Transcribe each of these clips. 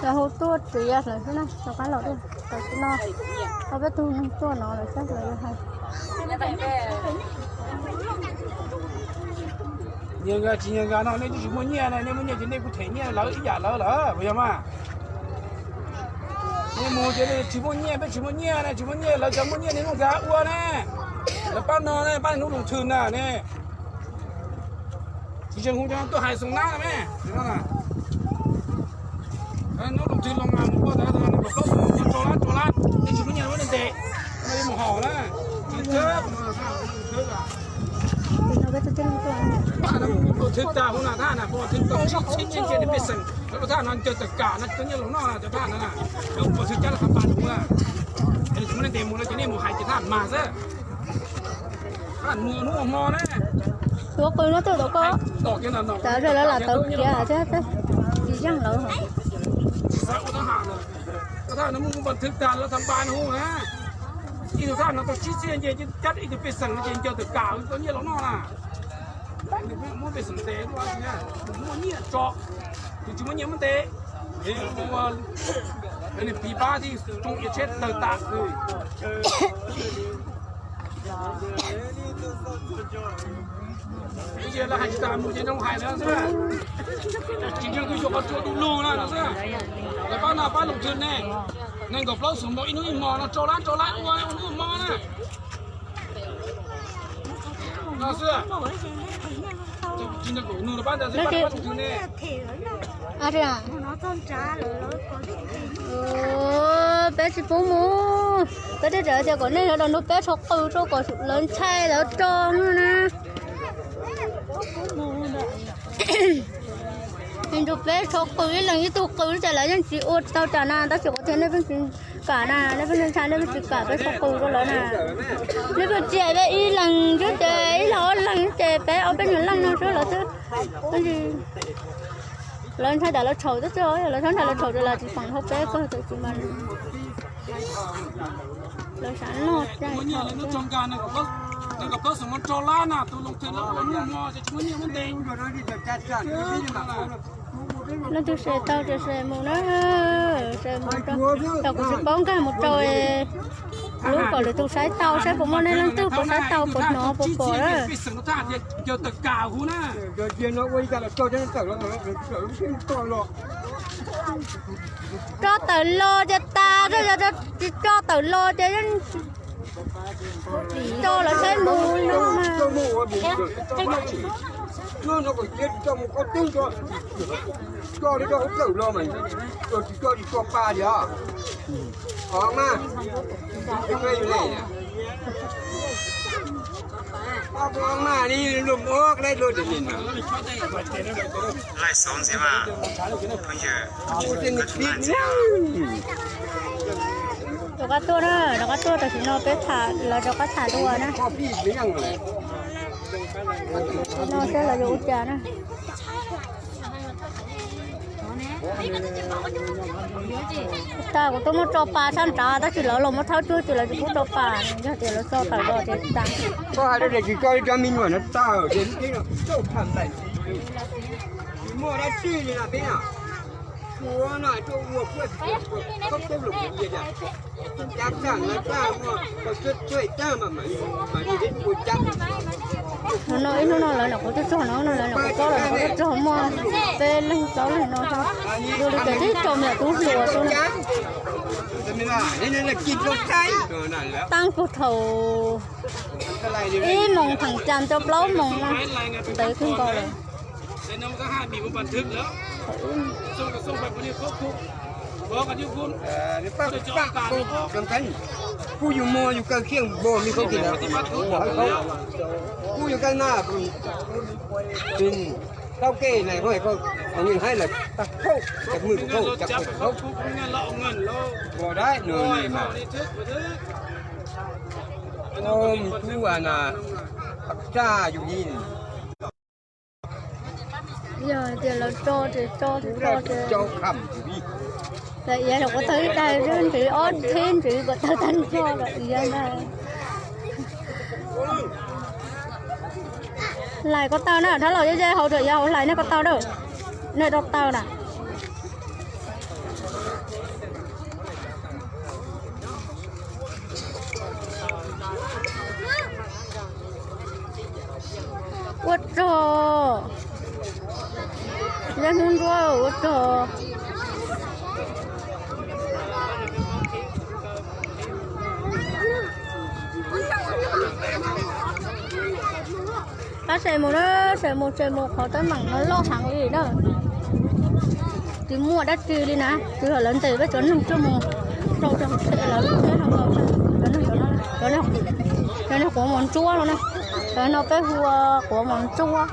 Lawv hu tuaj txiav lawm xwb na, rov qab los dua. Tam sim no ob peb tug neeg tuaj no lawm xwb lawv yuav hais. Nyias nkag tsis nyias nkag no nej twb tsis muaj nyiaj na, nej muaj nyiaj ces nej kuj them nyiaj lawv ib yam lawv lawm puas yog mas? Nej mus ces nej tsis muaj nyiaj, peb tsis muaj nyiaj na, tsis muaj nyiaj lawv cov muaj nyiaj nej muaj nkag ua na. Lawv pab no na, pab hnub loo thwm na ne. Tsis tseem hu cov tuaj hais xoo nab na me. Hnub loo thwm loo mas mus ua tas tas nees nkaum plaub xoo rau lab rau lab, nej tsis muaj nyiaj muab nej ntes, nej mus haus na. Tsis txawj thwb tag hu no thaj na, hu no thwb tau tsib txhiab nyiaj nce pej xeem, cov thaj no ncaws tawm kam no cov nyiaj los noj na, cov thaj no na, cov thwb cab los qab pas mus na. Tsis muaj nej ntes mus no ces nej mus hais ces thaj mas xwb. Thaj mus hnub hmo na. Tuav qws no tuaj tom koj. Tom lawv lam tawv kiag thiab, tsis yeej lawv. Thaj no mus npas thwb tag lawv tham npas hu na. Ib tug thaj no tau tsib txhiab nce, cab ib tug pej xeem no ces ncaws tawm kam tau nyiaj los noj na. Muab pej xeem ntes, muaj nyiaj tso, tus tsis muaj nyiaj muab ntes. Nws piv pab thiaj tsoo ia tsheb tawg tas. Lawv hais tsis tas mus ces nroo hais lawm xwb. Tsis ntseeg kuj yuav qhov tsua du lug na no xwb. Lawv pab no pab loo thwm ne, nees nkaum plaub xum npaum ib hnub ib hmo no rau lab rau lab ua ua hnub hmo na. No xwb. Tsis ntseeg kuj nug lawv pab ntawd xwb, pab loo thwm ne. Peb tsis pub mus, peb twb txawm tias kom nej sawv daws nrog peb rho qws rau kom lawv ntshai lawv rau na. Nrog peb rho qws ib leeg ib tug qws ces lawv yeej tsis ua tau cas na, tab sis qhov tias nej pheej tsis kam na, nej pheej ntshai nej pheej tsis kam peb rho qws rau lawv na. Nej pheej txiav peb ib leeg xwb ces ib leeg ob leeg ces peb ob peb nyuag leej no xwb lawv twb, lawv ntshai tas lawv txhaum xwb, lawv ntshai tas lawv txhaum ces lawv tsis feem hauv peb kawg tab sis mas lawv xav noj cai. Leej twg se tau ces se mus na, se mus rau, kuv tsis paub nkag mus rau lub kom lwm tus saib tau saib puas muaj nej leej twg puas saib tau puas hnov puas pom na. Tso tawm los ces tas, tsis tso tawm los ces yeej tso lawv saib mus no mas. Tso li rau hauv plawm los mas, tso tsis tso tsis tso pa li os. Qhov mas, qhov mas li lum ua dai dua. Rov qab tuaj na, rov qab tuaj tam sim no peb tham, lawv rov qab tham dua na. No saib lawv yuav ua cas na. Tas kuv twb muab tso pa sab nrad tab sis lawv los muab thawb tuaj ces lawv tsis pub tso pa, yog tias lawv tso tawm los ces tas. Koj hais rau tias tsis tso li cov me nyuam no tawm ces lub teb no txauj tham nplaim tsis, tsis muaj dab tsi li no peb no. Kuv no tuaj ua kuj tsis tau teb los kuv tias cas, cas txaj no txaj muaj tau cuab cuab tag mas mam li ua cas. No ib hnub no lawv nyuam qhuav tuaj txog no, no lawv nyuam qhuav txog lawm, nyuam qhuav tuaj txog muaj peb leeg plaub leeg no. Dua li cas tib tso me nyuam tub hluas xwb. Taab puag thaum ib moos theem cas rau plaub moos no, ntev kawg nkaus lawm. Kuj yus muag yus kaw khiaj npog me khaub kis ntawd, kuj yus kaw na, tau ke na, hais lawm tag khaub, cov mwj khaub, cov khaub, ua dab no mas, mus tub na, tsaj yus li. Yog tias lawv tso ces tso, tsis tso ces lawv iav los kuv tawg ib daig, ntxiv ob thib ntxiv kom tawg tag nrho lawm iav ntag. Hlais ko taw na, dhab los ze ze hauv, rau iav hauv hlais nej ko taw na, nej rau taw na. Ub rog. Pab se mus na, se mus se mus qhov teeb meem no loj heev li na. Tsis muaj dab tsi li na, tsuas yog lawv ntes peb cov neeg tuaj mus rau rau lawv, cov neeg quav mos ntsuab no na, cov no peb hu ua quav mos ntsuab.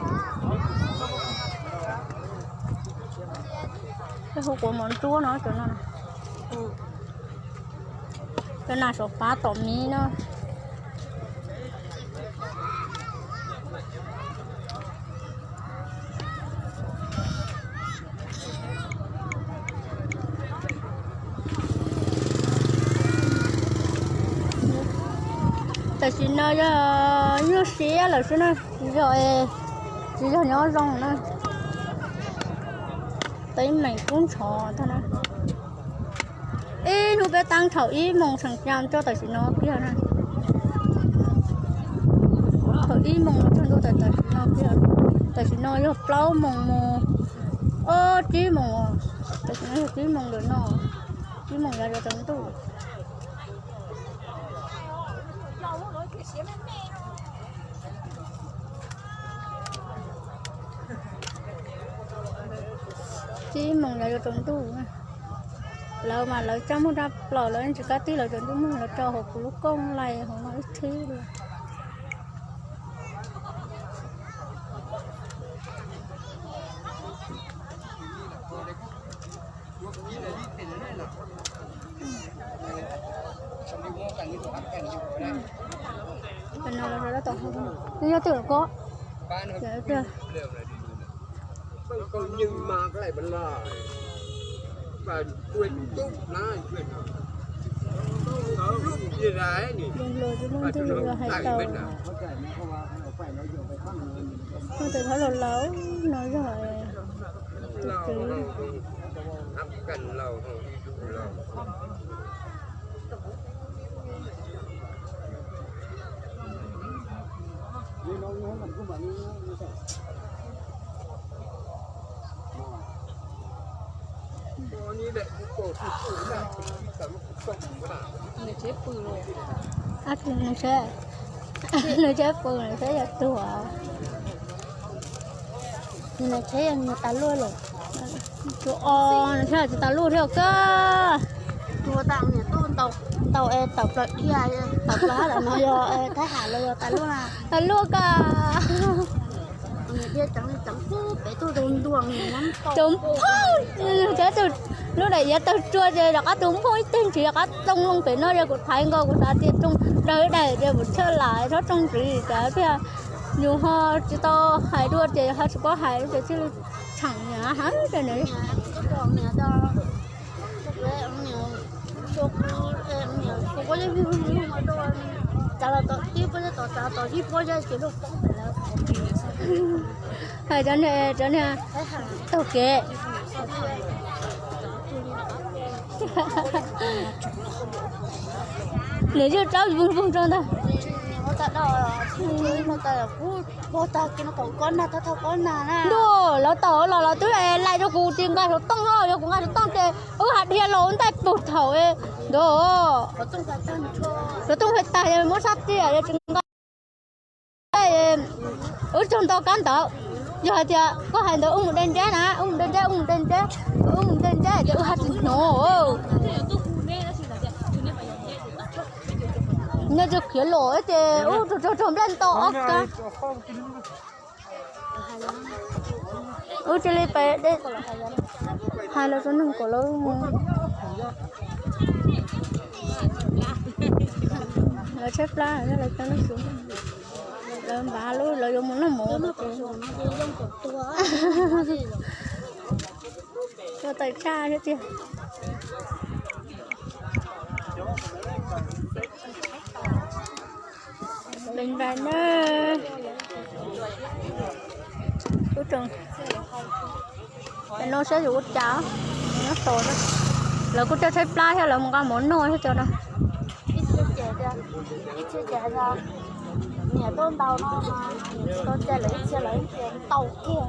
Peb hu quav mos ntsuab no, cov no, cov nas sov pab tom miv no. Tam sim no yog nyuaj siab lawm xwb na, tsis yog, tsis yog nyob zoo na. Teeb meem kub ntxhov tag na. Ib hnub peb tab thaum ib moos tseem cam txog tam sim no kiag na. Thaum ib moos txog ntua tam sim no kiag. Tam sim no yog plaub moos mus ob tsib moos, tam sim no yog tsib moos lawm no, tsib moos yav yuav tsaus ntuj. Tsib moos yav yuav tsaus ntuj. Lawv mas lawv coj muag rab plaws, lawv tsis kav tib lawv tsaus ntuj muag lawv rau hauv kuv lub kooj lais hauv no ib thib li. Nyob twg ko. Hais tau, tus thab laus laus no yog tus tswv. Nws tsheb pw, nws tsheb pw, nws tsheb yog tuag. Nws tsheb yog nws tas luaj lawm. Tus o, nws tsheb tsis tas luaj thiab koj. Tus tas niam tuaj ntaus es tawm plaws dhia, tawm plaws hab lawm no yog thab ham los yog tas luaj na. Tas luaj koj. Niam dhia ceev li ceev pub pem tuaj rau ntuag, ceev phooj. Lub daim iav tawg tsua ces rov qab tus phooj ib teg ntsis rov qab tsoo loo pem no, yog kuv thaiv nkaus kuv xav tias tsoo daws daim ces kuv tshaj lam txhob tsoo ntxiv cas thiaj yus ho tsis tau hais dua ces ho tsis paub hais ces thiaj li txheem nyiam heev. Hais cov niag, cov niag taug kev. Nws yeej tsaub vog vog rau ntag. Ntuj, lawv tawm los lawv twb laij rau kuv tsis nqa xov tooj, yog kuv nqa xov tooj ces wb hais dhia los ntaij pug thaum ntawd. Xov tooj fais tag muab sab tiag tsis nqa. Wb tsaug ntau kab ntawd. Yog hais tias koj hais ntawd wb mus de ntseb na, wb mus de ntseb, wb mus de ntseb, wb mus de ntseb ces wb haj tsis hnov. Nyob tsis khiav los ces wb tsaug tsaug nplej nto ob kab. Wb cia li pem hais lawv rau neeg kom lawv, lawv tshaib plab lawv cov neeg xwb, lawv npav lub lawv yuav mus noj mov. Ua tawm tshaj thiab tiag. Leej npais na. Ub tseem, no saib yus ua cas, nyob tos na. Lawv kuj coj tshaib plab thiab lawv mus nqa mov noj thiab cov no. Ib txhia ces, ib txhia ces niam tuaj ntaus no mas niam tsis tau cai lawv ib txhia lawv ntau kiag.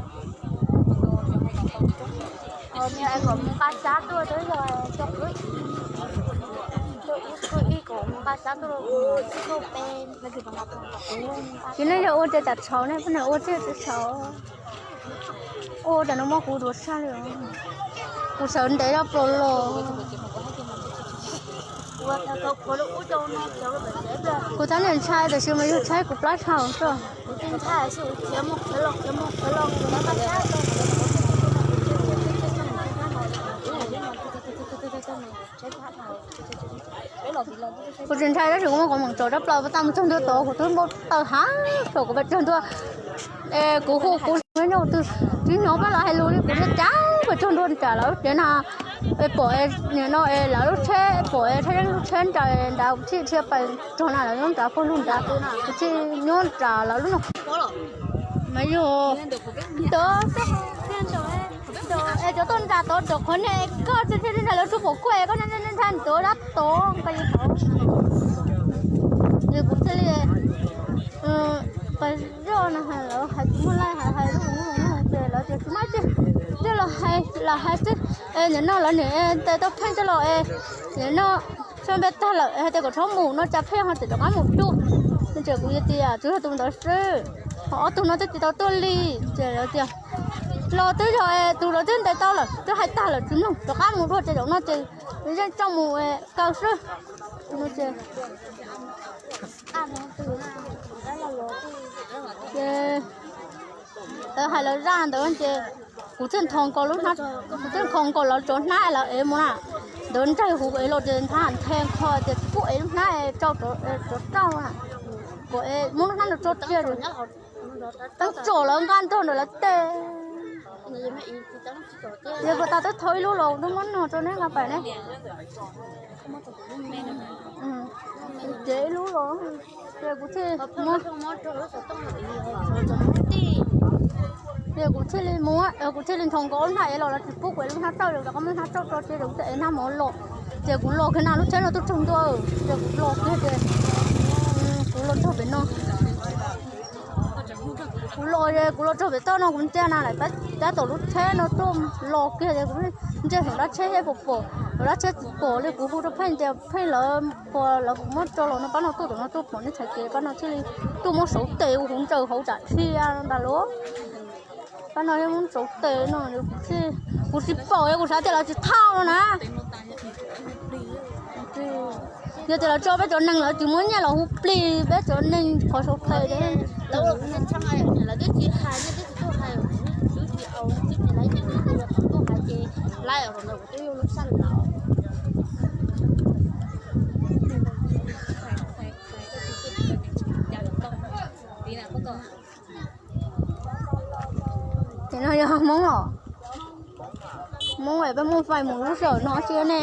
Kom mus nqa xyab tuaj, twb yog coj ib, coj ib, coj ib kom mus nqa xyab tuaj, ib kauj pe. Tsis, nej yog ua cas tsam tshauv ne, peb ua tej tsis tsam. Ua cas no muab kuv dua sab li. Kuv sawv ntev zog plaws los. Kuv tab niam ntshai tab sis mas yog tshaib kuv plab tshaus xwb. Kuv tsis ntshai tab sis kuv muab kuv moos tso rab plaub tag mus txog ntua tod kuv twb npau taws hav, thaum kuv pais txog ntua, kuv hu kuv nyob twg tsis nyob pab los hais lus li, kuv thiaj cav pais txog ntua nram lawv lub tsev na. Es pom no es lawv lub tsheb, pom es tsheb, lub tsheb nram nrad, kuv thiaj dhia pais txog na lawv nyob nrad puag lug nrad, kuv thiaj nyob nram lawv lub no. Mas yog ntawd, es cov tuaj nram tod cov qhov niag koj thiaj li nrog lawv tsuj pom kuj es koj ntshai ntshai ntawd dab tod nqa li tod. Ces kuv thiaj li pas zoj no hais lawv hais tsis muaj laij hais hais lub ces lawv tias tsis muaj tsi, coj los hais los hais xwb. Es nim no lawv niam tes tau pheej coj los es nim no sab npe tag lawm hais tias kom txhob mus no cas pheej ho tseem rov qab mus dua. No ces kuv tias tsuas yog tus ntawd xwb, ho ob tug no twb tsis tau tuaj li. Ces lawv tias los twb yog tus lawv twb ntes tau lawm twb hais tag lawm tsis mloog rov qab mus dua ces zaum no ces yeej coj mus kaw xwb. No ces ces lawv hais lawv zaj ntawd ces kuv thiaj nthos nkaus lub hnab, kuv thiaj nthos nkaus lawv cov hnab lawv ev mus na. Ntawd ntsawg huv ev los ces nthe nthe nkho tias kuv kuj ev lub hnab rau cov rauj na, kuv muab lub hnab no tso cia teeb tsom lawv nqa nrog ntawm lawv tes. Ces puas tas twb thau ib lub los twb muab no rau neb nqa pais ne. Ces ib lub los, ces kuv thiaj, ces kuv thiaj li mus, kuv thiaj li nthos nkaus lub hnab ev los lawv tsis pub kuv ev lub hnab rauj, rov qab muab hnab rauj tso ces kuv thiaj ev hnab mov los. Ces kuv los kiag na lub tsheb no twb tsaug ntua, ces kuv los kiag ces kuv los txog pem no. Kuv los, kuv los txog pem toj no kuv ntsia na lawm tab tom lub tsheb no tuaj los kiag ces kuv ntsia saum dab tsheb seb puas pom, saum dab tsheb tsis pom li kuv hu rau Pheej tias Pheej lawv puas lawv kuv muab tso los no pab no tuaj tom no tuaj pom nej txhais kev pab no thiaj li tuaj muab sauv tes ua kuv ntsaws hauv tsam txhia ntag lauj. Pab no muab sauv tes no kuv tsis pom kuv xav tias lawv tsis thauj no na. Yog tias lawv tso peb cov neeg lawv tsis muab nyiaj los hu plig peb cov neeg qhov sau tes. Ces no yog Hmoob los? Hmoob es peb muaj fais mus lub sij hawm no thiab ne.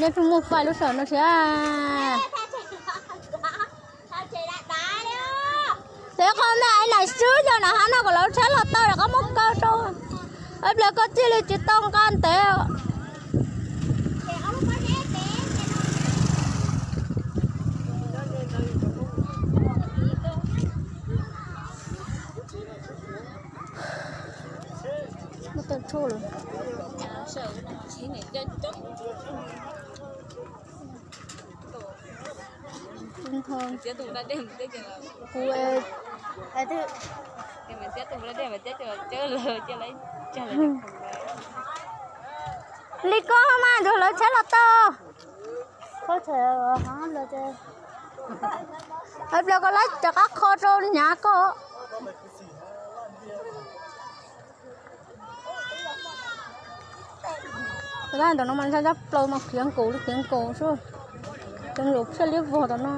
Nej pheej muaj fais lub sij hawm no thiab. Ces qhov me aiv na swb yog na hab no kom lawv tsheb los tau rov qab muab kaw rau. Ib pliag koj thiaj li tsis tau nqa ntev. Kuv, li koj mas nrog lawv tsheb los tau. Ib pliag koj lawv rov qab kho rau hnyav koj. Ntawm no mas ntshai tshaj plaws mas khiav nkaus li khiav nkaus xwb. Cov nkaus phiaj liab vog tom no.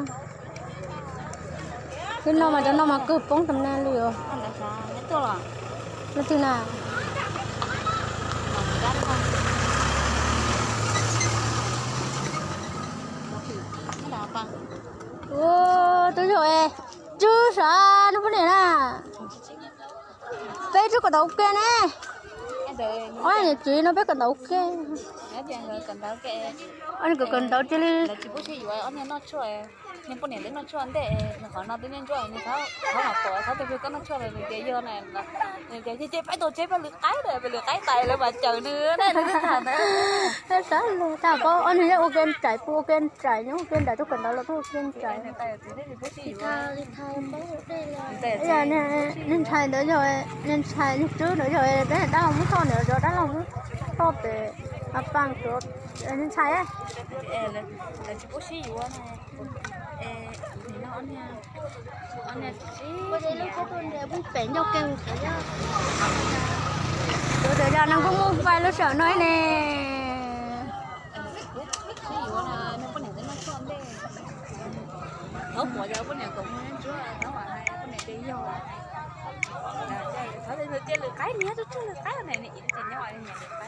Thiab no mas cov no mas kawg poob tam na li os. Leej twg na? Ua, twb yog es, tswb sav no poj niam na. Peb tswb kom tau ua ke ne. Ob niam txiv no peb kom tau ua ke. Ob niag kawm kawm ntawv cia li tsis pub sib yuav, ob niag noj tshuaj, niag poj niam twb noj tshuaj ntej, nws qhov no twb niaj ntsuab, nws txhob, txhob mam pom, txhob tus pliag koj noj tshuaj los nws tias yog na, nws tias ces peb tau tsheb peb lwm qaib na, peb lwm qaib tais lawv mas caws nws na, nws twb tham ntawd. Sab lug tag paub ob niag yeej ua ke nraim, pw ua ke nraim, nyob ua ke nraim, tuaj kawm ntawv los tuaj ua ke nraim. Niag ntshai ntawd yog, niag ntshai niag tswb ntawd yog dab laug muab thauj, niam zov dab laug muab thauj pem a paj tuav, niag ntshai. Lawv tsis pub sib yuav na. Pem ncauj ke mus, kuv tias yog neeg kuj muaj fais lub sij hawm no ne. Thov pom yog poj niam kom mus ntsuab, thov mam hais poj niam tias yog. Thov tias lwm qaib, nws yog tus tshuaj lwm qaib ne, nws tsis nyob li niam lwm qaib.